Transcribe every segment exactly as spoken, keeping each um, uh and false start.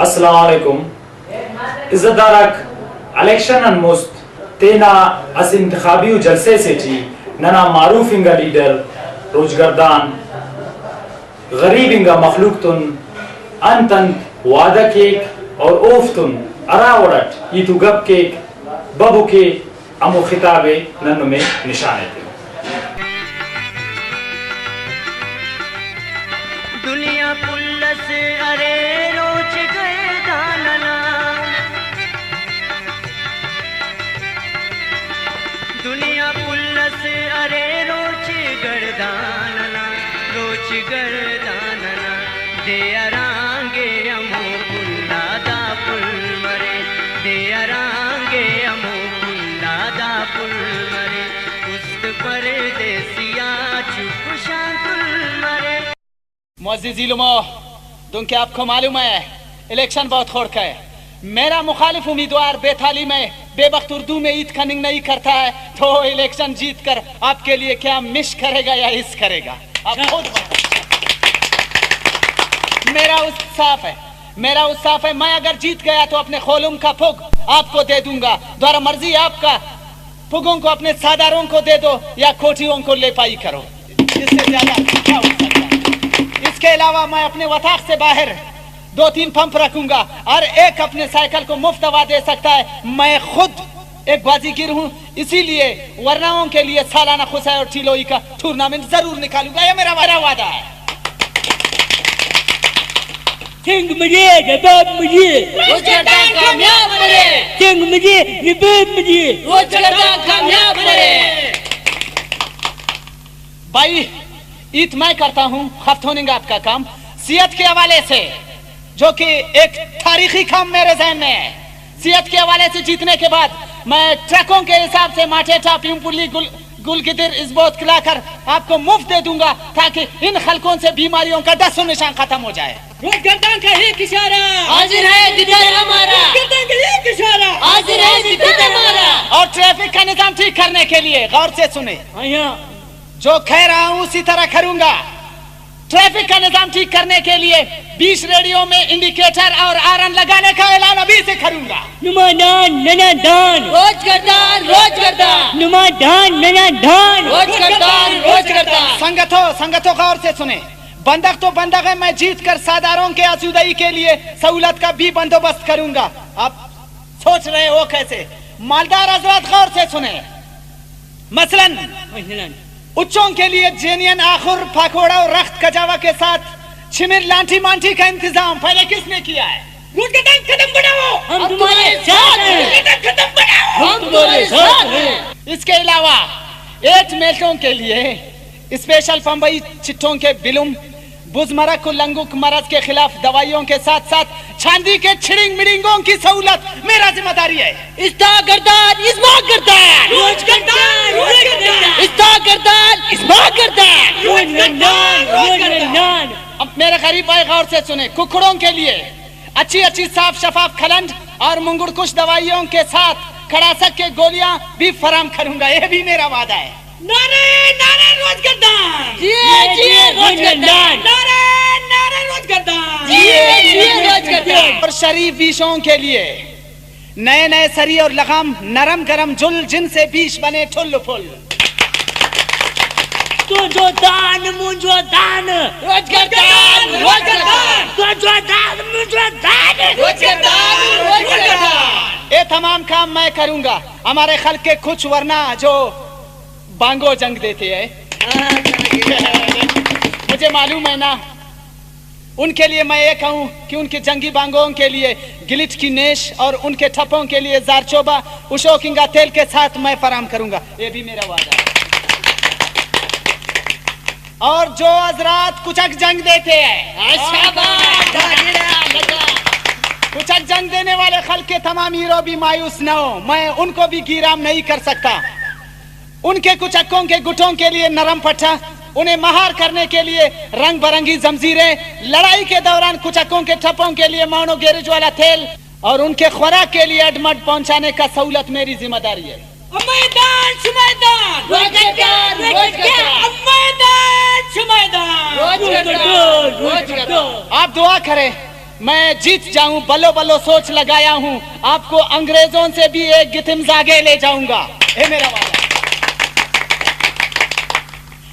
السلام علیکم۔ عزت دار آک، الیکشن آن مست تینا اسہ انتخابی ءُ جلسہ سے ٹی ننا معروف انگا لیڈر روزگردان غریب انگا مخلوق تون انت انت وعدہ کیک اور اوفتون ہرا وڑ اٹ ہیت و گپ کیک، ببو کہ ہمو خطاب ءِ نن نمے نشان ایتن۔ دنیا پھل اس ارے روچ گردان انا، دنیا پھل اس ارے روچ گردان انا، روچ گردان انا۔ دے ہرانگے ہمو پھل آ دا پھل مرے، دے ہرانگے ہمو پھل آ دا پھل مرے، است پردیسی آ چپ شانتل مرے۔ معزز ایلمو، دنکہ آپ کو معلوم ہے، الیکشن بہت خڑک ہے۔ میرا مخالف امیدوار بے تعلیم ہے، بے بخت اردو میں عید کننگ نہیں کرتا ہے، تو الیکشن جیت کر آپ کے لیے کیا مش کرے گا یا اس کرے گا؟ آپ خود بتائیں۔ میرا اس صاف ہے، میرا اس صاف ہے، میں اگر جیت گیا تو اپنے خولم کا پھگ آپ کو دے دوں گا، دوارہ مرضی آپ کا، پھگوں کو اپنے ساداروں کو دے دو یا کوٹھیوں کو لیپائی کرو، اس سے زیادہ کیا ہو سکتا ہے؟ اس کے علاوہ میں اپنے وطاق سے باہر دو تین پمپ رکھوں گا، ہر ایک اپنے سائیکل کو مفت ہوا دے سکتا ہے۔ میں خود ایک گوازی گر ہوں، اسی لیے ورناؤں کے لیے سالانہ خسائے اور ٹیلوئی کا ٹورنامنٹ ضرور نکالوں گا، یہ میرا، میرا وعدہ ہے۔ چنگ مرے، رباب مرے۔ روچ گردان کامیاب مرے۔ چنگ مرے، رباب مرے۔ روچ گردان کامیاب مرے۔ بھائی، عید میں کرتا ہوں، خفت ہوننگ آپ کا کام۔ صحت کے حوالے سے، جو کہ ایک تاریخی کام میرے ذہن میں ہے، صحت کے حوالے سے جیتنے کے بعد میں ٹرکوں کے حساب سے ماٹیٹا، پیوم پلی، گل، گل گدر، ازبوت لا کر آپ کو مفت دے دوں گا، تاکہ ان خلقوں سے بیماریوں کا ڈس و نشان ختم ہو جائے۔ روچ گردان کا ایک اشارہ۔ حاضر ہے دیدار ہمارا۔ روچ گردان کا ایک اشارہ۔ حاضر ہے دیدار ہمارا۔ اور ٹریفک کا نظام ٹھیک کرنے کے لیے غور سے سنیں۔ ہاں، ہاں۔ جو کہہ رہا ہوں، اسی طرح کروں گا۔ ٹریفک کا نظام ٹھیک کرنے کے لیے بیس ریڑیوں میں انڈیکیٹر اور آرن لگانے کا اعلان ابھی سے کروں گا۔ نما دان، ننا دان۔ روچ گردان، روچ گردان۔ نما دان، ننا دان۔ روچ گردان، روچ گردان۔ سنگتو، سنگتو غور سے سنیں۔ بندغ تو بندغ ہے، میں جیت کر ساداروں کے آسودہی کے لیے سہولت کا بھی بندوبست کروں گا۔ آپ سوچ رہے ہو کیسے؟ مالدار حضرات غور سے سنیں۔ مثلاً، مثلاً۔ اچوں کے لیے جینین آخر، پاکوڑا اور رخت کجاوا کے ساتھ چھمر لانٹی مانٹی کا انتظام پہلے کس نے کیا ہے؟ روچ گردان قدم بڑھاؤ۔ ہم تمہارے ساتھ ہیں۔ روچ گردان قدم بڑھاؤ۔ ہم تمہارے ساتھ ہیں۔ اس کے علاوہ ایٹ میلٹوں کے لیے اسپیشل پمبئی چٹوں کے بلوم، بز مرک و لنگک مرض کے خلاف دوائیوں کے ساتھ ساتھ چاندی کے چھڑنگ مڑنگوں کی سہولت میرا ذمہ داری ہے۔ استا گردان، ازما گردان۔ روچ گردان، روچ گردان۔ استا گردان، ازما گردان۔ روچ گردان، روچ گردان۔ اب میرے غریب بھائی غور سے سنیں، ککڑوں کے لیے اچھی اچھی صاف شفاف کھلنڈ اور منگڑ کش دوائیوں کے ساتھ کڑاسک کے گولیاں بھی فراہم کروں گا، یہ بھی میرا وعدہ ہے۔ نعرہ، نعرہ روچ گردان۔ جیے، جیے روچ گردان۔ نعرہ، نعرہ روچ گردان۔ جیے، جیے روچ گردان۔ اور شریف بیشوں کے لیے نئے نئے سری اور لغام، نرم گرم جل، جن سے بیش بنے ٹھل پھل۔ تونجو دان، مونجو دان۔ روچ گردان، روچ گردان۔ تونجو دان، مونجو دان۔ روچ گردان، روچ گردان۔ یہ تمام کام میں کروں گا۔ ہمارے خلق کے کچھ ورنا جو بانگو جنگ دیتے ہیں۔ مجھے معلوم ہے نا، ان کے لیے میں یہ کہوں کہ ان کے جنگی بانگوں کے لیے گلٹ کی نیش اور ان کے ٹھپوں کے لیے زارچوبہ اشوک انگا تیل کے ساتھ میں فراہم کروں گا، یہ بھی میرا وعدہ ہے۔ اور جو حضرات کچک جنگ دیتے ہیں، ہاں، شاباش، لگا۔ کچک جنگ دینے والے خلق کے تمام ہیرو بھی مایوس نہ ہو، میں ان کو بھی گیرام نہیں کر سکتا۔ ان کے کچکوں کے گٹوں کے لیے نرم پٹھا، انہیں مہار کرنے کے لیے رنگ برنگی زمزیریں، لڑائی کے دوران کچکوں کے ٹھپوں کے لیے مانو گیرج والا تیل اور ان کے خوراک کے لیے اڈمڈ پہنچانے کا سہولت میری ذمہ داری ہے۔ میدان، شمیدان۔ روچ گردان، روچ گردان۔ میدان، شمیدان۔ روچ گردان، روچ گردان۔ آپ دعا کریں میں جیت جاؤں، بلو بلو سوچ لگایا ہوں، آپ کو انگریزوں سے بھی ایک گتم زاگے لے جاؤں گا۔ اے میرا والا،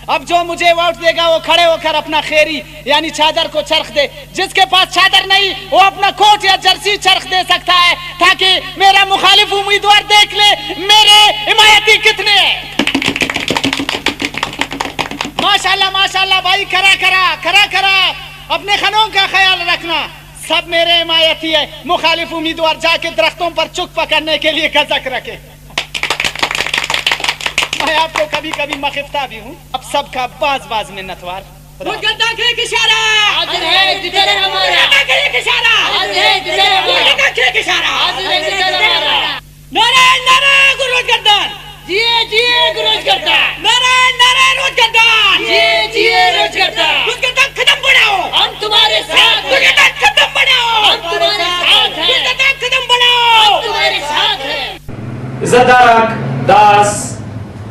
اب جو مجھے ووٹ دے گا، وہ کھڑے ہو کر اپنا خیری یعنی چادر کو چرخ دے۔ جس کے پاس چادر نہیں، وہ اپنا کوٹ یا جرسی چرخ دے سکتا ہے، تاکہ میرا مخالف امیدوار دیکھ لے میرے حمایتی کتنے ہیں۔ ماشاءاللہ، ماشاءاللہ بھائی، کرا کرا، کرا کرا، اپنے خنوں کا خیال رکھنا۔ سب میرے حمایتی ہے۔ مخالف امیدوار جا کے درختوں پر چک پکڑنے کے لیے گزک رکھے۔ میں آپ کو کبھی کبھی مخفتا بھی ہوں۔ آپ سب کا باز باز منتوار۔ خدا حافظ۔ روزگردان کھے کشارہ۔ حاضر ہے جدھر ہمارا۔ روزگردان کھے کشارہ۔ حاضر ہے جدھر ہمارا۔ روزگردان کھے کشارہ۔ حاضر ہے جدھر ہمارا۔ نعرہ، نعرہ گروزگردان۔ جیے، جیے گروزگردان۔ نعرہ، نعرہ روزگردان۔ جیے، جیے روزگردان۔ روزگردان قدم بڑھاؤ۔ ہم تمہارے ساتھ ہیں۔ روزگردان قدم بڑھاؤ۔ ہم تمہارے ساتھ ہیں۔ روزگردان قدم بڑھاؤ۔ ہم تمہارے ساتھ ہیں۔ عزت دار آک، داس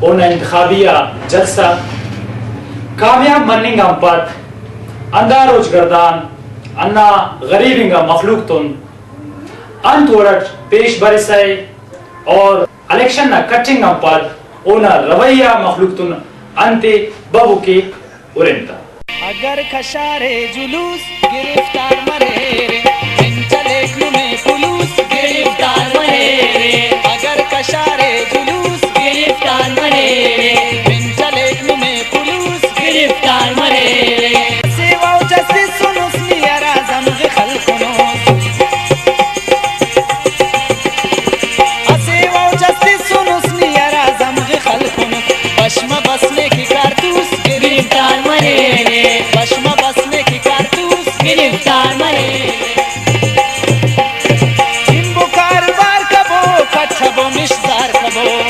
اونا انتخابی آ جلسہ کامیاب مننگ آن پد ہندا روزگردان ہندا غریب انگا مخلوق تون انت وڑ اٹ پیش برسا ءِ اور الیکشن نا کٹنگ آن پد اونا رویہ مخلوق تون انت ءِ ببو کہ ہرن تا۔ اگر کشارے جلوس گرفتار مریرے، پن چلیک نمے پولیس گرفتار مریرے۔ اگر کشارے جلوس گرفتار مریرے، پن چلیک نمے پولیس گرفتار مریرے۔ اسہ ووٹ اس تسنس نی ہرا زمغ خلکنس۔ اسہ ووٹ اس تسنس نی ہرا زمغ خلکنس۔ بش مبس نے کہ کارتوس گرفتار مریرے۔ بش مبس نے کہ کارتوس گرفتار مریرے۔ ہنبو کاروبار کبو، کٹبو مشتار کبو۔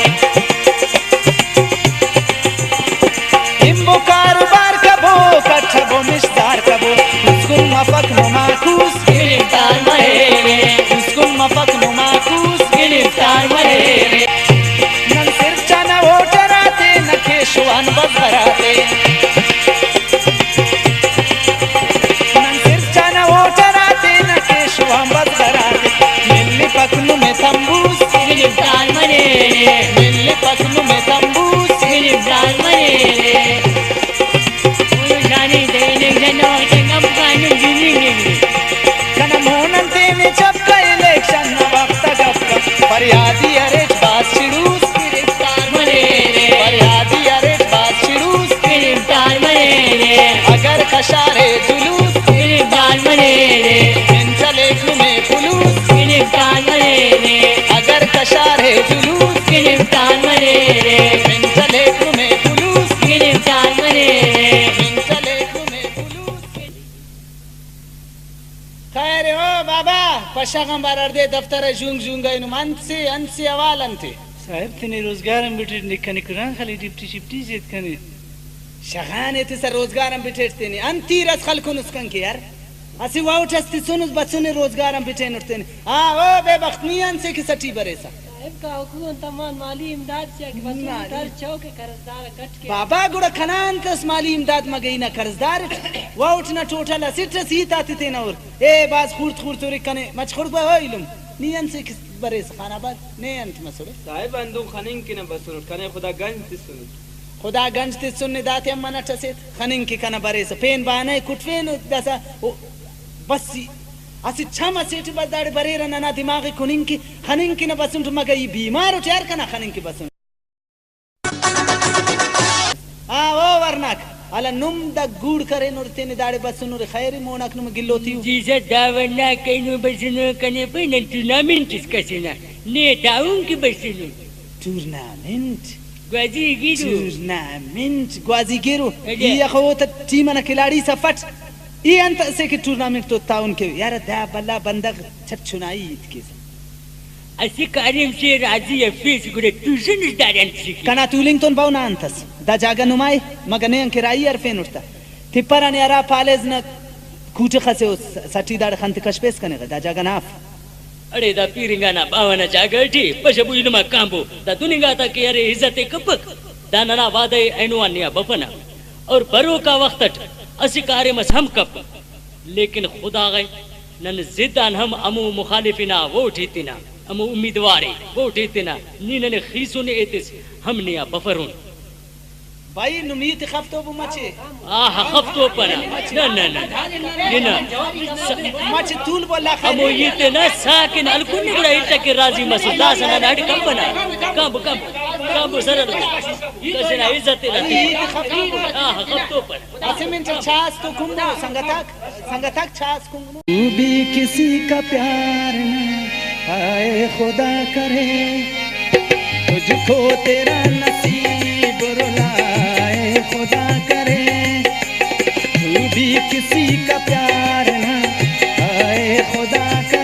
ہنبو کاروبار کبو، کٹبو مشتار کبو۔ پوسکن مفک نما کوس گرفتار مریرے۔ پوسکن مفک نما کوس گرفتار مریرے۔ نن صرف چانا ووٹر آتے، نہ کیشوان بزگر آتے۔ نن صرف چانا ووٹر آتے، نہ کیشوان بزگر آتے۔ ملپک نمے تمبوس گرفتار مریرے۔ ملپک نمے تمبوس گرفتار مریرے۔ کنا مون آن تینے چپ کہ الیکشن نا وخت آ گپ کہ۔ فریادی اریٹ بھاز چڑوس گرفتار مریرے۔ فریادی اریٹ بھاز چڑوس گرفتار مریرے۔ اگر کشارے جلوس گرفتار مریرے۔ پن چلیک نمے پولیس گرفتار مریرے۔ اگر کشارے جلوس گرفتار مریرے۔ پن چلیک نمے پولیس گرفتار مریرے۔ پن چلیک نمے پولیس۔ خیر او بابا، پشہ غان بار ہڑدے دفتر ءِ ژونگ ژونگ ءِ نم انت سے، انت سے حوال انت ءِ؟ صاحب تینے روزگار ہم بٹیٹ، نی کنے قرآن خالی ڈپٹی شپٹی سے ایت کنے۔ شغان ایتسہ روزگار ہم بٹیٹ تینے، انت تیر اس خلکنس کنکہ یار؟ اسہ ووٹ اس تسنس بسنے روزگار ہم بٹینٹ تینے۔ آ او بے بخت، نی انت سے کہ سٹی بریسہ؟ صاحب کا حکومت آن مالی امداد چا کہ بسنے، نہ۔ ہر چوک ءِ قرضدار کٹ کے۔ بابا گڑا کنا انت اس مالی امداد مگہ ای نا قرضدار اٹ؟ ووٹ نا ٹوٹل اسٹ اس ہیت آتے تینا ہر۔ اے بھاز خوڑت خوڑت ہرک کنے، مچ خڑک بہ او ایلم۔ نی انت سے کہ بریسہ خان آباد، نے انت مسڑے؟ صاحب ہندن خننگ کن آ بسنٹ، کنے خدا گنج تسنٹ۔ خدا گنج تسنے داتے ہم منٹ اسیت، خننگ کہ کنا بریسہ۔ پین بہانہ ءِ کٹفین داسہ او بس ای اسہ چم اسیٹ بس داڑے بریرہ ننا دماغ ءِ کننگ کہ خننگ کن آ بسنٹ، مگہ ای بیمار اٹ یار کنا خننگ کہ بسنٹ۔ آ، او ورناک، ہلہ نم دا گوڑ کرینر تینے داڑے بسنر، خیر ءِ موناک نم گلوتی ءُ۔ جی سر، دا ورناک اینو بسنو کنے پین نن ٹورنامنٹ اس کسنہ، نے تعاون کہ بسنو۔ ٹورنامنٹ؟ گوازی گیرو۔ ٹورنامنٹ گوازی گیرو۔ اگہ۔ ای اخہ اوتا ٹیم ئنا کھلاڑی اس افٹ۔ ای انت اسے کہ ٹورنامنٹ تو تعاون کیو؟ یار دا بھلا بندغ چٹ چنائی ہیت کیسہ۔ اسہ کاریم سے راضی افیس، گڑا توسنس داڑے انت سے کہ۔ کنا تولنگ تون بہنا انت ئس؟ دا جاگہ نما ءِ، مگہ نے انکہ راہی ہرفینٹ تا؟ تپرہ نے ہرا پالیز نا کوٹخ ئسے ءُ س-، سٹی داڑے خن تے کشپیس کنے غا، دا جاگہ نا اف۔ اڑے دا پیرنگا نا باوہ نا جاگہ ٹی پشہ بوئی نما کانبو، دا دن انگا تا کہ ارے عزت ءِ کپک، دا ننا وعدہ ءِ اینو آن نے آ بفنہ۔ اور بروکا وخت اٹ اسہ کاریم ئس ہم کپ، لیکن خدا غا نن ضد آن ہم ہمو مخالف انا ووٹ ایتنہ، ہمو امیدوار ءِ ووٹ ایتنہ، نی ننے خیسن ایتس، ہم نے آ بفرون۔ بھائی، نم ہیت خفتوبو مچے۔ آہا، خفتوپنہ۔ نہ، نہ، نہ، نہ۔ مچے تولبو اللہ خیر۔ ہمو ہیت نا ساکن ہلکن گڑا ہیت کہ راضی مسو۔ داسہ نن اڈ کمبنہ۔ کمب، کمب، کمب سر۔ کسے نا عزت نا۔ بھائی، ہیت خفتوبو۔ آہا، خفتوپنہ۔ اسہ منٹ چاس تو کنگو سنگتاک، سنگتاک چاس کنگنو۔ تو بھی کسی کا پیار نہ، آئے خدا کرے، تجھ کو تیرا نصیب رلائے خدا کرے۔ تو بھی کسی کا پیار نہ، آئے خدا کرے۔